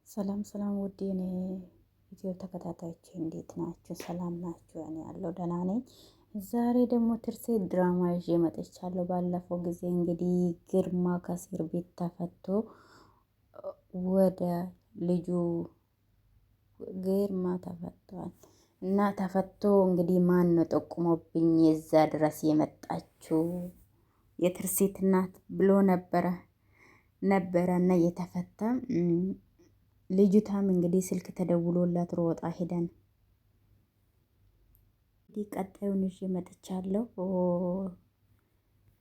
ሰላም ሰላም፣ ውድ የኔ ቪዲዮ ተከታታዮች እንዴት ናችሁ? ሰላም ናችሁ? እኔ ያለው ደህና ነኝ። ዛሬ ደግሞ ትርሴ ድራማ ይዤ መጥቻለሁ። ባለፈው ጊዜ እንግዲህ ግርማ ከእስር ቤት ተፈቶ ወደ ልጁ ግርማ ተፈቷል እና ተፈቶ እንግዲህ ማን ነው ጠቁሞብኝ የዛ ድረስ የመጣችው የትርሴት እናት ብሎ ነበረ እና የተፈታ ልጅቷም እንግዲህ ስልክ ተደውሎላት ሮጣ ሄደን እንግዲህ ቀጣዩን ይዤ መጥቻለሁ።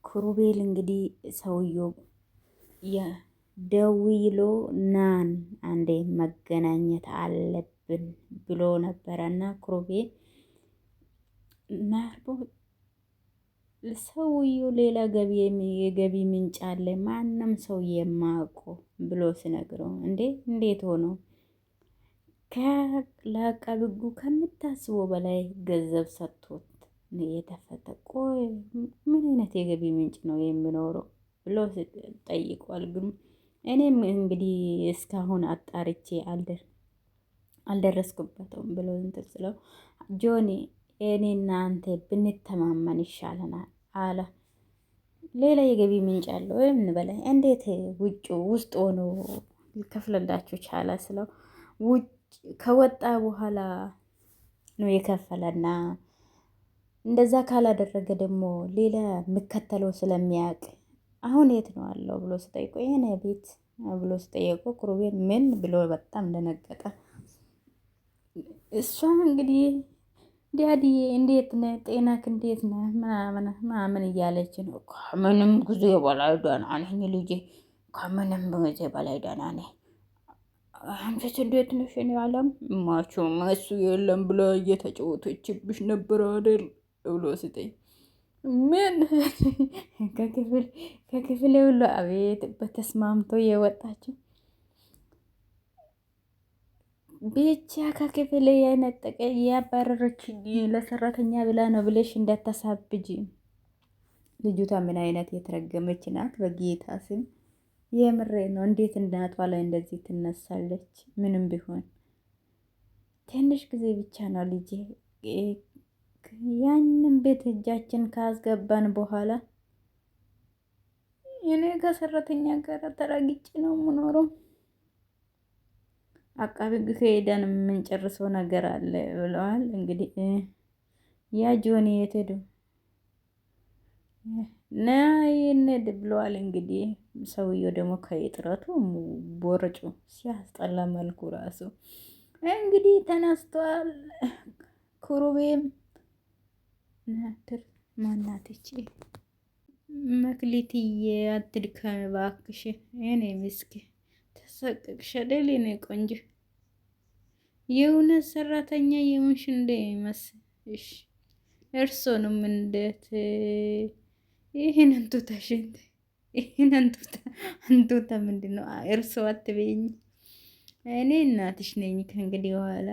ክሩቤል እንግዲህ ሰውየው ደውሎ ናን አንዴ መገናኘት አለብን ብሎ ነበረና ክሩቤል ናርቦ ሰውየው ሌላ ገቢ የገቢ ምንጭ አለ ማንም ሰው የማያውቁ ብሎ ሲነግረው፣ እንዴ እንዴት ሆኖ ለአቃቤ ሕጉ ከምታስበው በላይ ገንዘብ ሰጥቶት የተፈተ ቆይ ምን አይነት የገቢ ምንጭ ነው የሚኖረው ብሎ ጠይቋል። ግን እኔም እንግዲህ እስካሁን አጣርቼ አልደረስኩበትም ብሎ እንትን ስለው ጆኒ እኔና አንተ ብንተማመን ይሻለናል አለ። ሌላ የገቢ ምንጭ አለው ወይም እንበለ እንዴት ውጭ ውስጥ ሆኖ ሊከፍልላችሁ ቻለ ስለው ውጭ ከወጣ በኋላ ነው የከፈለና እንደዛ ካላደረገ ደግሞ ሌላ የሚከተለው ስለሚያውቅ አሁን የት ነው አለው ብሎ ስጠይቆ ይሄን ቤት ብሎ ስጠየቆ ክሩቤል ምን ብሎ በጣም ደነገጠ። እሷም እንግዲህ ዲያዲዬ እንዴት ነህ? ጤናክ እንዴት ነህ? ምናምን ምናምን እያለች ነው። ከምንም ጊዜ በላይ ደህና ነኝ ልጄ፣ ከምንም ጊዜ በላይ ደህና ነኝ። አንቺስ እንዴት ነሽ? እኔ አለም ማቹም እሱ የለም ብላ እየተጫወተችብሽ ነበር አይደል ብሎ ስጠኝ ምን ከክፍል ከክፍል ሁሉ አቤት በተስማምቶ የወጣችው ብቻ ከክፍል የነጠቀ ያባረረች ለሰራተኛ ብላ ነው ብለሽ እንዳታሳብጂ። ልጅቷ ምን አይነት የተረገመች ናት? በጌታ ስም የምሬ ነው። እንዴት እናቷ ላይ እንደዚህ ትነሳለች? ምንም ቢሆን ትንሽ ጊዜ ብቻ ነው ልጄ። ያንን ቤት እጃችን ካስገባን በኋላ እኔ ከሰራተኛ ጋር ተራግጬ ነው የምኖረው። አቃቤ ሕግ ከሄደን የምንጨርሰው ነገር አለ ብለዋል። እንግዲህ ያ ጆኒ የት ሄዱ? ና ይነድ ብለዋል። እንግዲህ ሰውየው ደግሞ ከጥረቱ ቦርጩ ሲያስጠላ መልኩ ራሱ እንግዲህ ተነስቷል። ክሩቤም ናትር ማናትች መክሊትዬ አትድከሚ እባክሽ እኔ ምስኪን ተሰቅቅሽ አይደል የኔ ቆንጆ? የእውነት ሰራተኛ የሆንሽ እንዳይመስልሽ። እርሶንም እንዴት ይህን አንቱታሽን ይህን አንቱታ አንቱታ ምንድን ነው? እርሶ አትበይኝ፣ እኔ እናትሽ ነኝ ከእንግዲህ በኋላ።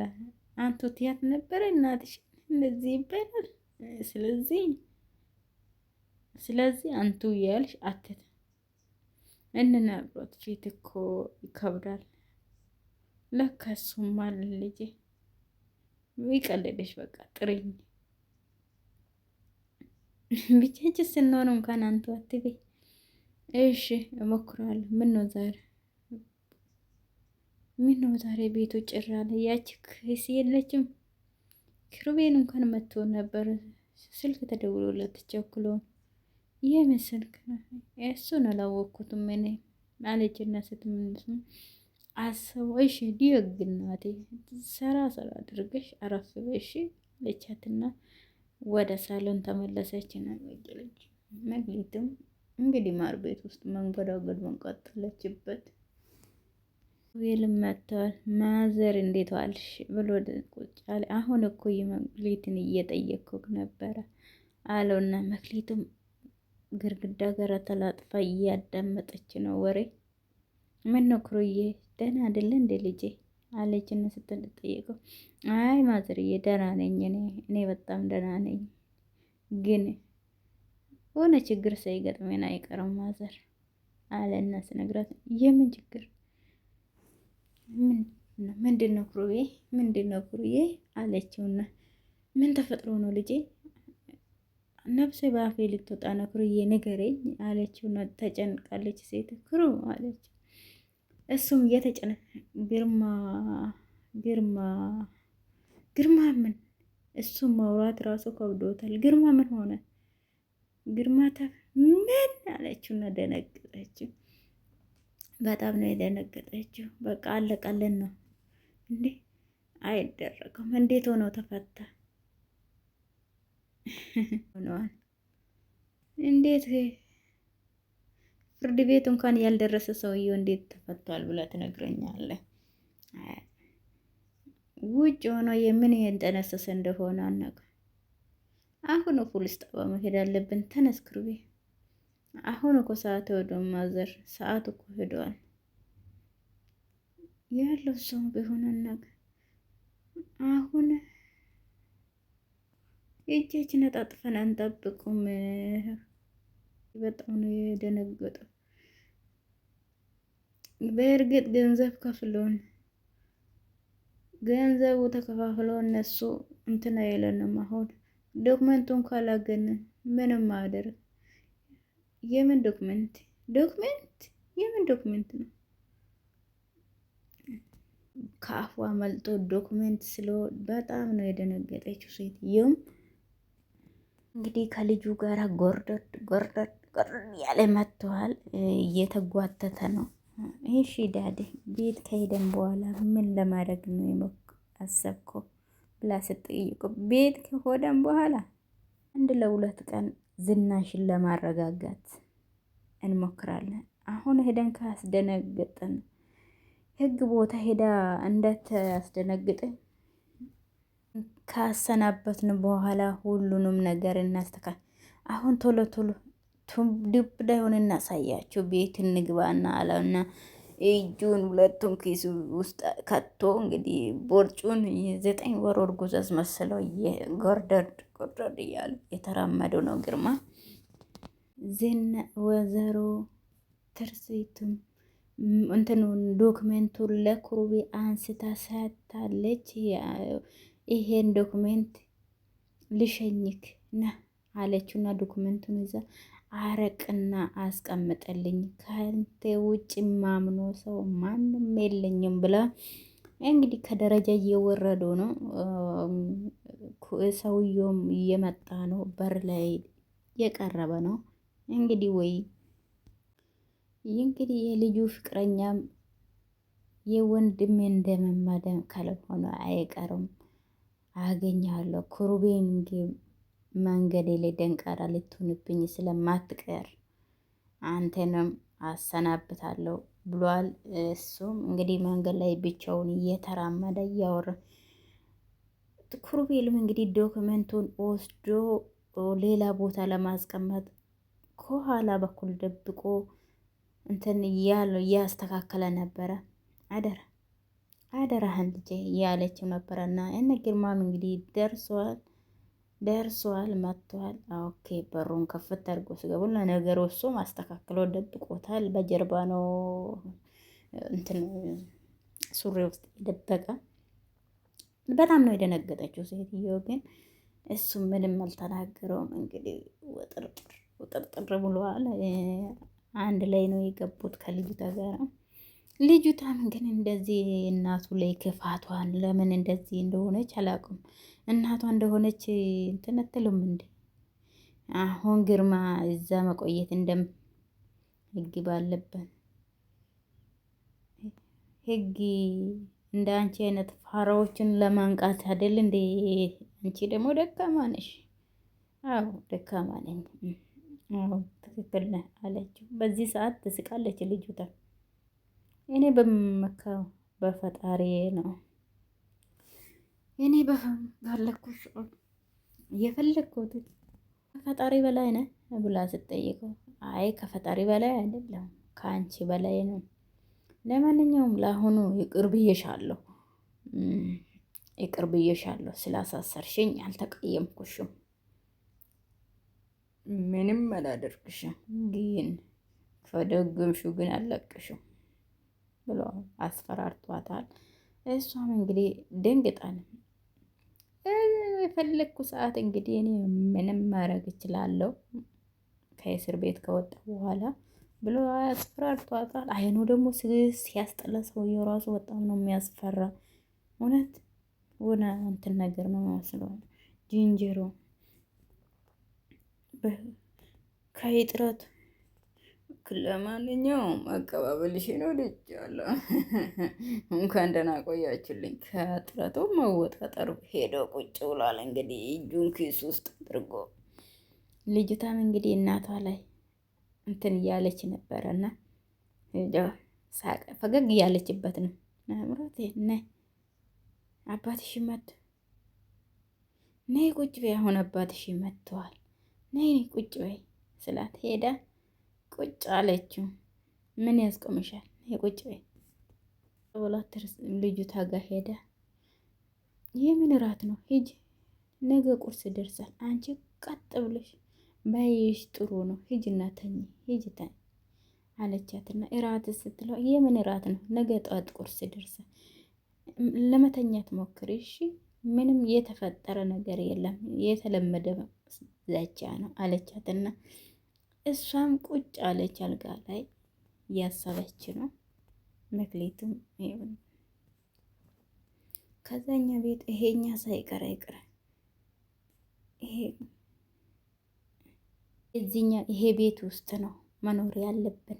አንቱት ያት ነበረ እናትሽ እንደዚህ ይባላል። ስለዚህ አንቱ እያልሽ አትት እንነግሮት ፊት እኮ ይከብዳል። ለካ እሱም አለ ልጄ ይቀልልሽ፣ በቃ ጥሪኝ። ብቻችን ስንሆን እንኳን አንቱ አትበይ። እሺ እሞክራለሁ። ምን ነው ዛሬ ምን ነው ዛሬ ቤቱ ጭር አለ። ያቺ ክስ የለችም። ክሩቤን እንኳን መጥቶ ነበር። ስልክ ተደውሎለት ቸኩሎ የምን ስልክ ነው? እሱን አላወቅኩትም እኔ አለችና ስትመልስ አስበው እሺ ዲግ እናቴ ሰራ ሰራ አድርገሽ አረፍ በይ እሺ አለቻትና ወደ ሳሎን ተመለሰች። መግለች መግሊትም እንግዲህ ማር ቤት ውስጥ መንገዳገድ ቀጠለችበት። ዌልም መጥተዋል። ማዘር እንዴት ዋልሽ ብሎ ቁጭ አለ። አሁን እኮ የመግሊትን እየጠየቅኩ ነበረ አለውና መክሊቱም ግርግዳ ጋር ተላጥፋ እያዳመጠች ነው ወሬ። ምን ነው ክሩዬ ደህና አይደለ እንደ ልጄ አለችና ስትጠይቀው፣ አይ ማዘርዬ ደህና ነኝ እኔ በጣም ደህና ነኝ፣ ግን ሆነ ችግር ሳይገጥመን አይቀርም ማዘር አለና ስነግራት፣ የምን ችግር? ምንድን ነው ክሩቤ፣ ምንድን ነው ክሩዬ አለችውና ምን ተፈጥሮ ነው ልጄ ነፍሴ በአፌ ልትወጣ ነው ክሩዬ ንገረኝ አለችውና ተጨንቃለች ሴት ክሩ አለች። እሱም እየተጨነ ግርማ ግርማ ግርማ ምን እሱም ማውራት ራሱ ከብዶታል። ግርማ ምን ሆነ? ግርማ ምን አለችውና ደነገጠችው። በጣም ነው የደነገጠችው። በቃ አለቀልን ነው እንዴ? አይደረግም። እንዴት ሆኖ ተፈታ? ሆነዋል። እንዴት ፍርድ ቤት እንኳን ያልደረሰ ሰውየው እንዴት ተፈቷል ብላ ትነግረኛለህ? ውጭ ሆኖ የምን የንጠነሰሰ እንደሆነ አናውቅም። አሁን ፖሊስ ጣቢያ መሄድ አለብን። ተነስ ክሩቤ፣ አሁን እኮ ሰዓት ወደ ማዘር ሰዓት እኮ ሄደዋል። ያለው ሰው ቢሆን አናውቅም። አሁን እጃችን አጣጥፈን አንጠብቁም። በጣም ነው የደነገጠው። በእርግጥ ገንዘብ ከፍሎን ገንዘቡ ተከፋፍሎ እነሱ እንትን አይለንም። አሁን ዶክመንቱን ካላገኘን ምንም አደርግ። የምን document document የምን document ነው? ከአፏ መልጦ document ስለ በጣም ነው የደነገጠችው ሴትየውም። እንግዲህ ከልጁ ጋር ጎርደድ ጎርደድ ጎርደድ ያለ መጥተዋል። እየተጓተተ ነው። እሺ daddy ቤት ከሄደን በኋላ ምን ለማድረግ ነው አሰብከው ብላ ስትጠይቀው ቤት ከሆደን በኋላ አንድ ለሁለት ቀን ዝናሽን ለማረጋጋት እንሞክራለን። አሁን ሄደን ካስደነግጥን ህግ ቦታ ሄዳ እንዳታስደነግጥን ካሰናበትን በኋላ ሁሉንም ነገር እናስተካክል። አሁን ቶሎ ቶሎ ዱብ ዳይሆን እናሳያቸው ቤት እንግባና አለና እጁን ሁለቱን ኪሱ ውስጥ ከቶ እንግዲህ ቦርጩን የ9 ወር እርጉዝ አስመስለው ጎርደድ ጎርደድ እያሉ የተራመዱ ነው ግርማ ዝና ወይዘሮ ትርሲቱም እንትኑን document ኡን ለኩሩቤ አንስታ ሰጥታለች። ይሄን document ልሸኝክ ና አለችውና document ኡን ይዛ አረቅና አስቀምጠልኝ ከአንተ ውጭ ማምኖ ሰው ማንም የለኝም ብላ እንግዲህ ከደረጃ እየወረዱ ነው። ሰውየውም እየመጣ ነው። በር ላይ የቀረበ ነው። እንግዲህ ወይ እንግዲህ የልጁ ፍቅረኛም የወንድሜ እንደመማደም ካልሆነ አይቀርም አገኘዋለሁ። ኩሩቤን መንገዴ ላይ ደንቃራ ልትሆንብኝ ስለማትቀር አንተንም አሰናብታለሁ ብሏል። እሱም እንግዲህ መንገድ ላይ ብቻውን እየተራመደ እያወራ ኩሩቤልም እንግዲህ document ኡን ወስዶ ሌላ ቦታ ለማስቀመጥ ከኋላ በኩል ደብቆ እንትን እያለ እያስተካከለ ነበረ። አደራ አደራህን ልጄ እያለችው ነበረና እነ ግርማም እንግዲህ ደርሷል ደርሷል መጥቷል። okay በሩን ከፍት አድርጎ ሲገቡ ለነገሩ እሱም አስተካክሎ ደብቆታል። በጀርባ ነው እንትን ሱሪ ውስጥ የደበቀ። በጣም ነው የደነገጠችው ሴትዮ፣ ግን እሱ ምንም አልተናገረውም። እንግዲህ ውጥርጥር ውጥርጥር ብሏል። አንድ ላይ ነው የገቡት ከልጅቷ ጋር። ልጅቷም ግን እንደዚህ እናቱ ላይ ክፋቷን ለምን እንደዚህ እንደሆነች አላውቅም። እናቷ እንደሆነች እንትን አትልም እንዴ? አሁን ግርማ እዛ መቆየት እንደም ህግ ባለበት ህግ እንደ አንቺ አይነት ፋራዎችን ለማንቃት አይደል እንዴ? አንቺ ደግሞ ደካማ ነሽ። አዎ ደካማ ነኝ። አዎ ትክክል ነህ አለችው። በዚህ ሰዓት ትስቃለች ልጅቷ። እኔ በምመካው በፈጣሪ ነው። እኔ በፈለኩት የፈለኩት ከፈጣሪ በላይ ነህ ብላ ስትጠይቀው አይ ከፈጣሪ በላይ አይደለም ከአንቺ በላይ ነው። ለማንኛውም ለአሁኑ ይቅር ብዬሻለሁ፣ ይቅር ብዬሻለሁ። ስላሳሰርሽኝ አልተቀየምኩሽም፣ ምንም አላደርግሽም። ግን ከደገምሽው ግን አለቅሽም ብሎ አስፈራርቷታል። እሷም እንግዲህ ደንግጣ ነው የፈለግኩ ሰዓት እንግዲህ እኔ ምንም ማድረግ እችላለሁ ከእስር ቤት ከወጣ በኋላ ብሎ አስፈራርቷታል። አይኑ ደግሞ ሲያስጠላ ሰውየው ራሱ በጣም ነው የሚያስፈራ። እውነት ሆነ እንትን ነገር ነው መስሎ ጅንጀሮ ከይጥረት ለማንኛውም አቀባበልሽን ወድጃለሁ። እንኳን ደህና ቆያችሁልኝ። ከጥረቱ መወጣጠሩ ሄዶ ቁጭ ብሏል። እንግዲህ እጁን ኪስ ውስጥ አድርጎ ልጅቷም እንግዲህ እናቷ ላይ እንትን እያለች ነበረና ፈገግ እያለችበት ነው። ምሮቴ ነይ አባትሽ መጥ ነይ ቁጭ በይ፣ አሁን አባትሽ መጥተዋል፣ ነይ ቁጭ በይ ስላት ሄዳ ቁጭ አለችው። ምን ያስቆምሻል? ነይ ቁጭ በይ ብላት ልጅቷ ጋር ሄዳ የምን እራት ነው? ሂጂ ነገ ቁርስ ደርሳል። አንቺ ቀጥ ብለሽ ባይሽ ጥሩ ነው። ሂጂና ተኝ፣ ሂጂ ተኝ አለቻትና እራት ስትለው የምን እራት ነው? ነገ ጠዋት ቁርስ ደርሳል። ለመተኛት ሞክሪ እሺ። ምንም የተፈጠረ ነገር የለም የተለመደ ዛቻ ነው አለቻትና እሷም ቁጭ አለች አልጋ ላይ እያሰበች ነው። መክሌቱም ከዛኛ ቤት ይሄኛ ሳይቀር አይቀር ይሄ እዚኛ ይሄ ቤት ውስጥ ነው መኖር ያለብን።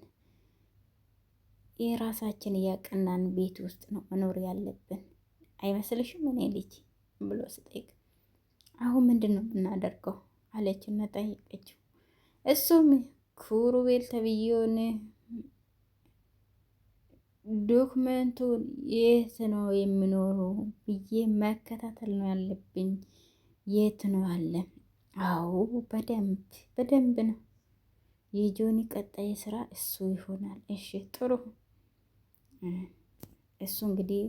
የራሳችን እያቀናን ቤት ውስጥ ነው መኖር ያለብን አይመስልሽም? እኔ ልጅ ብሎ ስጠይቅ አሁን ምንድን ነው የምናደርገው አለችና ጠየቀችው። እሱም ኩሩቤል ተብዬውን ዶክመንቱን የት ነው የሚኖሩ ብዬ መከታተል ነው ያለብኝ። የት ነው አለ? አዎ በደንብ በደንብ ነው። የጆኒ ቀጣይ ስራ እሱ ይሆናል። እሺ ጥሩ። እሱ እንግዲህ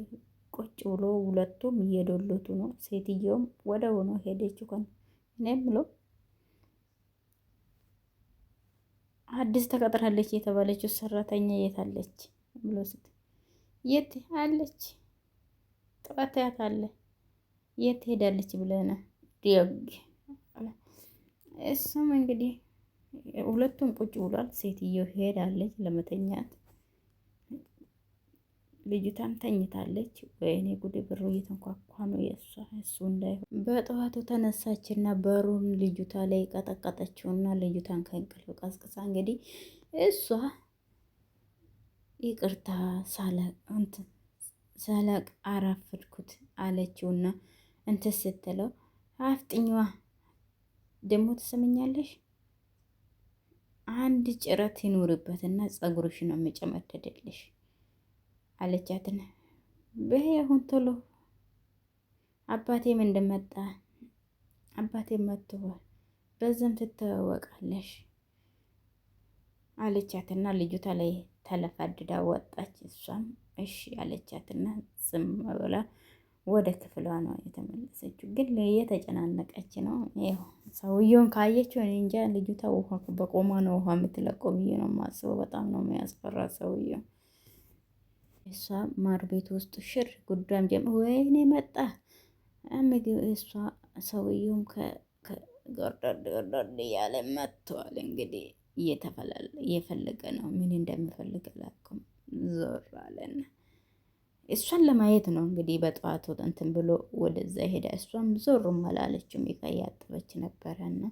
ቁጭ ብሎ ሁለቱም እየዶለቱ ነው። ሴትየውም ወደ ሆኖ ሄደች። እኮ እኔም ብሎ አዲስ ተቀጥራለች የተባለችው ሰራተኛ የት አለች ብሎ ስት የት አለች? ጠዋት ያት አለ የት ሄዳለች ብለና ደግ እሱም እንግዲህ ሁለቱም ቁጭ ብሏል። ሴትየው ሄዳለች ለመተኛት፣ ልጅቷም ተኝታለች። ወይኔ ጉዴ! ብሩ እየተንኳኳ ነው የእሷ እሱ እንዳይሆን። በጠዋቱ ተነሳችና በሩን ልጅቷ ላይ ቀጠቀጠችውና ልጅቷን ከእንቅልፍ ቀስቅሳ እንግዲህ እሷ ይቅርታ ሳላቅ አራፍድኩት አለችውና እንትን ስትለው አፍጥኛዋ ደግሞ ትሰምኛለሽ፣ አንድ ጭረት ይኑርበትና ጸጉርሽ ነው የሚጨመደድልሽ አለቻትን። በይ አሁን ቶሎ አባቴም እንደመጣ አባቴም መጥቷል፣ በዛም ትተዋወቃለሽ አለቻትና ልጅቷ ላይ ተለፋድዳ ወጣች። እሷም እሺ አለቻትና ዝም ብላ ወደ ክፍሏ ነው የተመለሰችው። ግን እየተጨናነቀች ነው። ይኸው ሰውየውን ካየችው እኔ እንጃ ልጅቷ ውሃ በቆማ ነው ውሃ የምትለቀው ብዬ ነው የማስበው። በጣም ነው የሚያስፈራ ሰውየው። እሷ ማር ቤት ውስጥ ሽር ጉዳም ጀም ወይኔ መጣ ምግብ እሷ ሰውየውም ከጎርዶድ ጎርዶድ እያለ መጥተዋል። እንግዲህ እየፈለገ ነው፣ ምን እንደሚፈልግ አላውቅም። ዞር አለና እሷን ለማየት ነው እንግዲህ በጠዋቱ እንትን ብሎ ወደዛ ሄደ። እሷም ዞርም አላለችም፣ ዕቃ እያጠበች ነበረና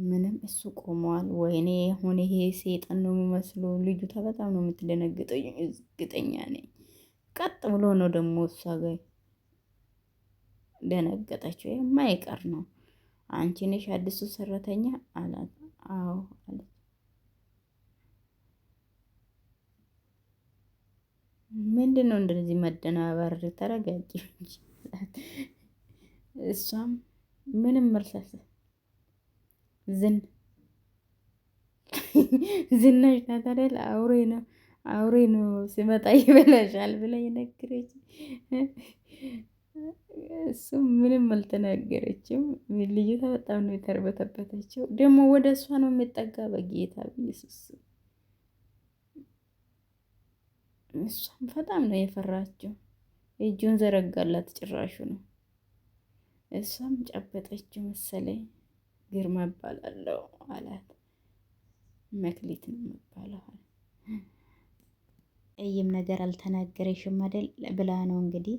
ምንም እሱ ቆመዋል። ወይኔ አሁን ይሄ ሴጣን ነው የሚመስሉ። ልጅቷ በጣም ነው የምትደነግጠው፣ እርግጠኛ ነኝ። ቀጥ ብሎ ነው ደግሞ እሷ ጋር ደነገጠችው። የማይቀር ነው። አንቺ ነሽ አዲሱ ሰራተኛ አላት። አዎ አለች። ምንድን ነው እንደዚህ መደናበር? ተረጋጊ እንጂ። እሷም ምንም መልስ ዝን ዝናሽ ናት አይደል? አውሬ ነው አውሬ ነው ሲመጣ ይበላሻል ብላ የነገረች እሱ ምንም አልተናገረችም። ልጅቷ በጣም ነው የተርበተበተችው። ደግሞ ወደ እሷ ነው የሚጠጋ በጌታ ኢየሱስ። እሷም በጣም ነው የፈራችው። እጁን ዘረጋላት ጭራሹ ነው። እሷም ጨበጠችው መሰለኝ። ግርማ እባላለሁ አላት። መክሊት ነው የምባለው። ቀይም ነገር አልተናገረሽም አይደል ብላ ነው እንግዲህ።